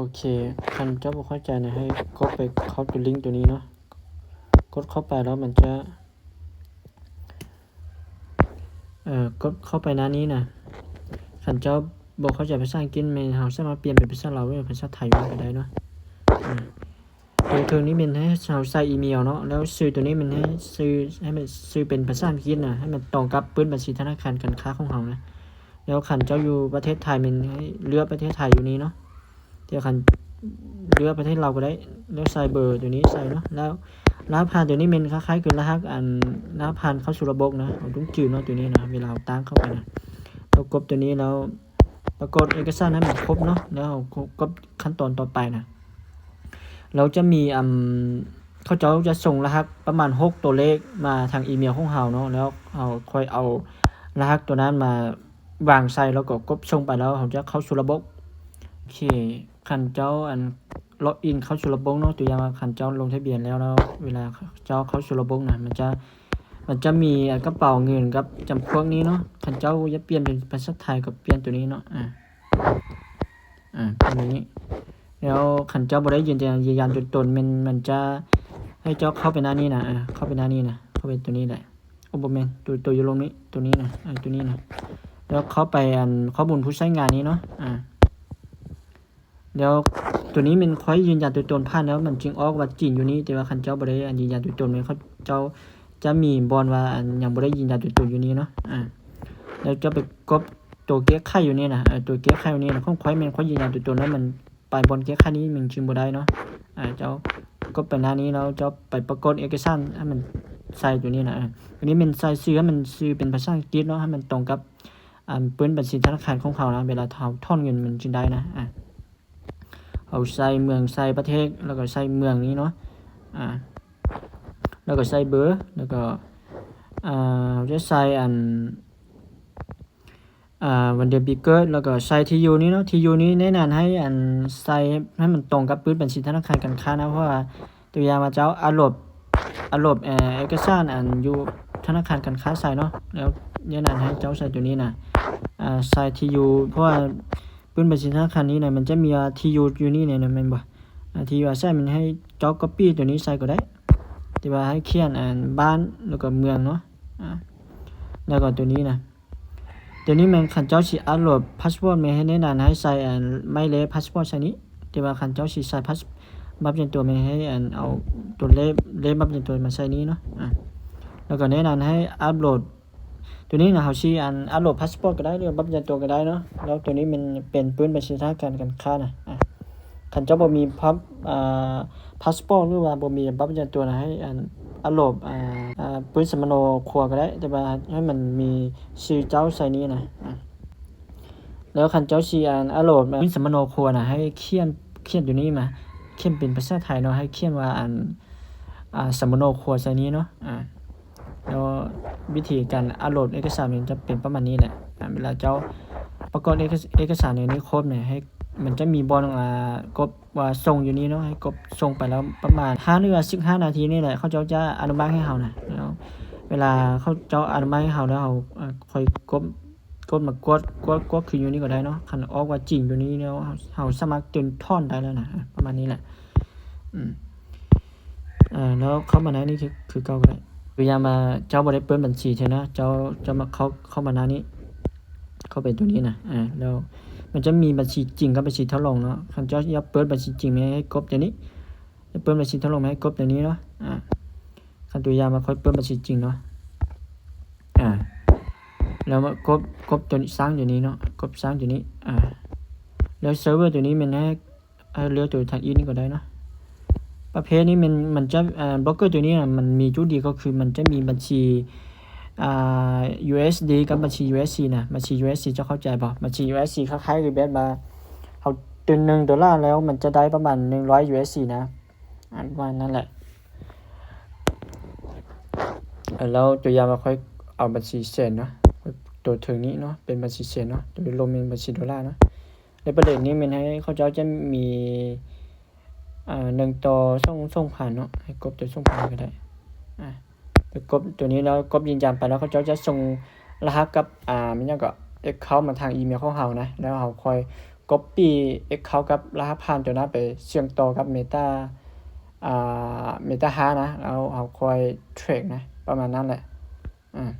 ໂອເຄ ຄັນເຈົ້າບໍ່ເຂົ້າໃຈນະ ໃຫ້ກົດໄປເຂົ້າຕົວລິ້ງຕົວນີ້ເນາະ, ກົດເຂົ້າໄປແລ້ວມັນຈະ ເອີ ກົດເຂົ້າໄປໜ້ານີ້ນະ. ຄັນເຈົ້າບໍ່ເຂົ້າໃຈພາສາອັງກິດ ແມ່ນເຮົາສາມາດປ່ຽນເປັນພາສາລາວ ຫຼື ພາສາໄທໄດ້ກໍໄດ້ເນາະ. ອາ ຕົວເທິງນີ້ແມ່ນໃຫ້ເຮົາໃສ່ອີເມວເນາະ, ແລ້ວຊື່ຕົວນີ້ແມ່ນໃຫ້ຊື່ ໃຫ້ມັນຊື່ເປັນພາສາອັງກິດນະ, ໃຫ້ມັນຕົງກັບປຶ້ມບັນຊີທະນາຄານການຄ້າຂອງເຮົານະ. ແລ້ວຄັນເຈົ້າຢູ່ປະເທດໄທ ແມ່ນໃຫ້ເລືອກປະເທດໄທຢູ່ນີ້ເນາະ, ແຕ່ຄັນເລືອກປະເທດລາວກໍໄດ້. ແລ້ວໃສ່ເບີຕົວນີ້ໃສ່ເນາະ, ແລ້ວລະຫັດຜ່ານຕົວນີ້ແມ່ນຄ້າຍໆຄືລະຫັດ ອັນ ລະຫັດຜ່ານເຂົ້າສູ່ລະບົບນະ, ເຮົາຕ້ອງຈື່ເນາະ ຕົວນີ້ນະ ເວລາເຮົາຕັ້ງເຂົ້າໄປນະ. ແລ້ວກົດຕົວນີ້ ແລ້ວປາກົດເອກະສານໃຫ້ມັນຄົບເນາະ, ແລ້ວເຮົາກໍ ກໍຂັ້ນຕອນຕໍ່ໄປນະ. ແລ້ວຈະມີ ອຳ ເຂົາເຈົ້າຈະສົ່ງລະຫັດປະມານຫົກຕົວເລກມາທາງອີເມວຂອງເຮົາເນາະ, ແລ້ວເຮົາຄ່ອຍເອົາລະຫັດຕົວນັ້ນມາວາງໃສ່ ແລ້ວກໍກົດສົ່ງໄປ ແລ້ວເຮົາຈະເຂົ້າສູ່ລະບົບ. ໂອເຄ ຄັນເຈົ້າ ອັນ ລັອກອິນເຂົ້າສູ່ລະບົບເນາະ, ຕົວຢ່າງວ່າຄັນເຈົ້າລົງທະບຽນແລ້ວ ແລ້ວເວລາເຈົ້າເຂົ້າສູ່ລະບົບນະ ມັນຈະ ມັນຈະມີ ອາ ກະເປົາເງິນກັບຈຳພວກນີ້ເນາະ. ຄັນເຈົ້າຢາກປ່ຽນເປັນພາສາໄທກໍປ່ຽນຕົວນີ້ເນາະ. ອາ ອາ ປ່ຽນຕົວນີ້. ແລ້ວຄັນເຈົ້າບໍ່ໄດ້ຢືນຢັນ ຢືນຢັນຕົວຕົນ ແມ່ນມັນຈະໃຫ້ເຈົ້າເຂົ້າໄປໜ້ານີ້ນະ, ອາ ເຂົ້າໄປໜ້ານີ້ນະ, ເຂົ້າໄປຕົວນີ້ແຫຼະ. ໂອ້ ບໍ່ແມ່ນ ຕົວ ຕົວຢູ່ລົງນີ້ ຕົວນີ້ນະ, ອາ ຕົວນີ້ນະ. ແລ້ວເຂົ້າໄປ ອັນ ຂໍ້ມູນຜູ້ໃຊ້ງານນີ້ເນາະ. ອາ ແລ້ວຕົວນີ້ແມ່ນຂ້ອຍຢືນຢັນຕົວຕົນຜ່ານແລ້ວ ມັນຈຶ່ງອອກວ່າຈີນຢູ່ນີ້, ແຕ່ວ່າຄັນເຈົ້າບໍ່ໄດ້ ອັນ ຢືນຢັນຕົວຕົນ ແມ່ນເຂົາເຈົ້າຈະມີບ່ອນວ່າ ອັນ ຍັງບໍ່ໄດ້ຢືນຢັນຕົວຕົນຢູ່ນີ້ເນາະ. ອາ ແລ້ວເຈົ້າໄປກົດຕົວແກ້ໄຂຢູ່ນີ້ນະ, ເອີ ຕົວແກ້ໄຂຢູ່ນີ້ນະ. ຂອງຂ້ອຍແມ່ນຂ້ອຍຢືນຢັນຕົວຕົນແລ້ວ ມັນໄປບ່ອນແກ້ໄຂນີ້ມັນຈຶ່ງບໍ່ໄດ້ເນາະ. ອາ ເຈົ້າກົດໄປໜ້ານີ້ ແລ້ວເຈົ້າໄປປາກົດເອກະສານໃຫ້ມັນໃສ່ຕົວນີ້ນະ. ອາ ຕົວນີ້ແມ່ນໃສ່ຊື່ໃຫ້ມັນຊື່ເປັນພາສາອັງກິດເນາະ, ໃຫ້ມັນຕົງກັບ ອັນ ປຶ້ມບັນຊີທະນາຄານຂອງເຮົານະ, ເວລາເຮົາຖອນເງິນມັນຈຶ່ງໄດ້ນະ. ອາ ເຮົາໃສ່ເມືອງ ໃສ່ປະເທດ ແລ້ວກໍໃສ່ເມືອງນີ້ເນາະ. ອາ ແລ້ວກໍໃສ່ເບີ ແລ້ວກໍ ອາ ເຮົາຈະໃສ່ ອັນ ອາ ວັນເດືອນປີເກີດ ແລ້ວກໍໃສ່ທີ່ຢູ່ນີ້ເນາະ. ທີ່ຢູ່ນີ້ແນະນຳໃຫ້ ອັນ ໃສ່ໃຫ້ມັນຕົງກັບປຶ້ມບັນຊີທະນາຄານການຄ້ານະ, ເພາະວ່າ ຕົວຢ່າງວ່າເຈົ້າອັບໂຫຼດ ອັບໂຫຼດ ເອີ ເອກະສານ ອັນ ຢູ່ທະນາຄານການຄ້າໃສ່ເນາະ, ແລ້ວແນະນຳໃຫ້ເຈົ້າໃສ່ຕົວນີ້ນະ. ອາ ໃສ່ທີ່ຢູ່ ເພາະວ່າປຶ້ມບັນຊີທະນາຄານນີ້ນະ ມັນຈະມີວ່າທີ່ຢູ່ຢູ່ນີ້ນະ ແມ່ນບໍ່? ອາ ທີ່ຢູ່ອາໄສ ມັນໃຫ້ເຈົ້າກັອບປີ້ຕົວນີ້ໃສ່ກໍໄດ້, ແຕ່ວ່າໃຫ້ຂຽນ ອັນ ບ້ານ ແລ້ວກໍເມືອງເນາະ. ອາ ແລ້ວກໍຕົວນີ້ນະ ຕົວນີ້ແມ່ນຄັນເຈົ້າຊິອັບໂຫຼດພາສປອດ ແມ່ນໃຫ້ແນະນຳໃຫ້ໃສ່ ອັນ ໝາຍເລກພາສປອດໃສ່ນີ້, ແຕ່ວ່າຄັນເຈົ້າຊິໃສ່ພາສ ບັດປະຈຳຕົວ ແມ່ນໃຫ້ ອັນ ເອົາຕົວເລກ ເລກບັດປະຈຳຕົວມາໃສ່ນີ້ເນາະ. ອາ ແລ້ວກໍແນະນຳໃຫ້ອັບໂຫຼດ ຕົວນີ້ນະ ເຮົາຊິ ອັນ ອັບໂຫຼດພາສປອດກໍໄດ້ ຫຼື ບັດປະຈຳຕົວກໍໄດ້ເນາະ. ແລ້ວຕົວນີ້ແມ່ນເປັນປຶ້ມບັນຊີທະນາຄານການຄ້ານະ. ອາ ຄັນເຈົ້າບໍ່ມີພາ ອາ ພາສປອດ ຫຼືວ່າບໍ່ມີບັດປະຈຳຕົວນະ ໃຫ້ ອັນ ອັບໂຫຼດ ອາ ອາ ປືນສຳມະໂນຄົວກໍໄດ້, ແຕ່ວ່າໃຫ້ມັນມີຊື່ເຈົ້າໃສ່ນີ້ນະ. ອາ ແລ້ວຄັນເຈົ້າຊິ ອັນ ອັບໂຫຼດປືນສຳມະໂນຄົວນະ ໃຫ້ຂຽນ ຂຽນຢູ່ນີ້ມາ, ຂຽນເປັນພາສາໄທເນາະ, ໃຫ້ຂຽນວ່າ ອັນ ອາ ສຳມະໂນຄົວໃສ່ນີ້ເນາະ. ອາ ແລ້ວວິທີການອັບໂຫຼດເອກະສານມັນຈະເປັນປະມານນີ້ແຫຼະ. ອາ ເວລາເຈົ້າປະກອບເອກະ ເອກະສານໃນນີ້ຄົບນະ ໃຫ້ ມັນຈະມີບ່ອນ ອາ ກົດ ວ່າສົ່ງຢູ່ນີ້ເນາະ, ໃຫ້ກົດສົ່ງໄປແລ້ວປະມານຫ້າ ຫຼືວ່າສິບຫ້ານາທີນີ້ແຫຼະ ເຂົາເຈົ້າຈະອະນຸມັດໃຫ້ເຮົານະ. ແລ້ວເວລາເຂົາເຈົ້າອະນຸມັດໃຫ້ເຮົາແລ້ວ ເຮົາ ເອີ ຄ່ອຍກົດ ກົດມາກວດ ກວດ ກວດຄືນຢູ່ນີ້ກໍໄດ້ເນາະ. ຄັນອອກວ່າຈີນຢູ່ນີ້ແລ້ວ ເຮົາ ເຮົາສາມາດຕື່ມຖອນໄດ້ແລ້ວນະ, ອາ ປະມານນີ້ແຫຼະ. ອືມ ເອີ ແລ້ວເຂົ້າມາໃນນີ້ຄື ຄືເກົ່າກໍໄດ້. ຕົວຢ່າງວ່າເຈົ້າບໍ່ໄດ້ເປີດບັນຊີເທື່ອນະ, ເຈົ້າ ເຈົ້າມາເຂົ້າ ເຂົ້າມາໜ້ານີ້ ເຂົ້າໄປຕົວນີ້ນະ. ອາ ແລ້ວມັນຈະມີບັນຊີຈິງກັບບັນຊີທົດລອງເນາະ. ຄັນເຈົ້າຢາກເປີດບັນຊີຈິງ ແມ່ນໃຫ້ກົດຕົວນີ້, ຢາກເປີດບັນຊີທົດລອງ ແມ່ນໃຫ້ກົດຕົວນີ້ເນາະ. ອາ ຄັນຕົວຢ່າງວ່າຂ້ອຍເປີດບັນຊີຈິງເນາະ. ອາ ແລ້ວມາກົດ ກົດຕົວນີ້ ສ້າງຕົວນີ້ເນາະ, ກົດສ້າງຕົວນີ້. ອາ ແລ້ວເຊີເວີຕົວນີ້ແມ່ນໃຫ້ ເອີ ເລືອກຕົວທາງອີກນີ້ກໍໄດ້ເນາະ. ປະເພດນີ້ມັນ ມັນຈະ ເອີ ໂບຣກເກີຕົວນີ້ນະ ມັນມີຈຸດດີກໍຄືມັນຈະມີບັນຊີ ອ່າ ຢູເອັສດີ ກັບບັນຊີ ຢູເອັສຊີ ນະ. ບັນຊີ ຢູເອັສຊີ ເຈົ້າເຂົ້າໃຈບໍ່? ບັນຊີ ຢູເອັສຊີ ຄ້າຍໆຄືແບບວ່າເຮົາຕື່ມໜຶ່ງໂດລາ ແລ້ວມັນຈະໄດ້ປະມານໜຶ່ງຮ້ອຍ ຢູເອັສຊີ ນະ, ອາ ປະມານນັ້ນແຫຼະ. ເອີ ແລ້ວຕົວຢ່າງວ່າຂ້ອຍເອົາບັນຊີແສນເນາະ, ຕົວເທິງນີ້ເນາະ ເປັນບັນຊີແສນເນາະ, ຕົວລົມເປັນບັນຊີໂດລາເນາະ. ໃນປະເດັນນີ້ແມ່ນໃຫ້ເຂົາເຈົ້າຈະມີ ອາ ໜຶ່ງຕໍ່ສອງ ສອງພັນເນາະ, ໃຫ້ກົດຕົວສອງພັນກໍໄດ້. ອາ ໄປກົດຕົວນີ້ແລ້ວ ກົດຢືນຢັນໄປແລ້ວ ເຂົາເຈົ້າຈະສົ່ງລະຫັດກັບ ອາ ແມ່ນຫຍັງກໍ ແອັກເຄົາມາທາງອີເມວຂອງເຮົານະ, ແລ້ວເຮົາຄ່ອຍ copy account ກັບລະຫັດຜ່ານໂຕນັ້ນໄປເຊື່ອມຕໍ່ກັບ Meta ອ່າ Meta ຫ້ານະ ແລ້ວເຮົາຄ່ອຍ track ນະ ປະມານນັ້ນແຫຼະ. ອາ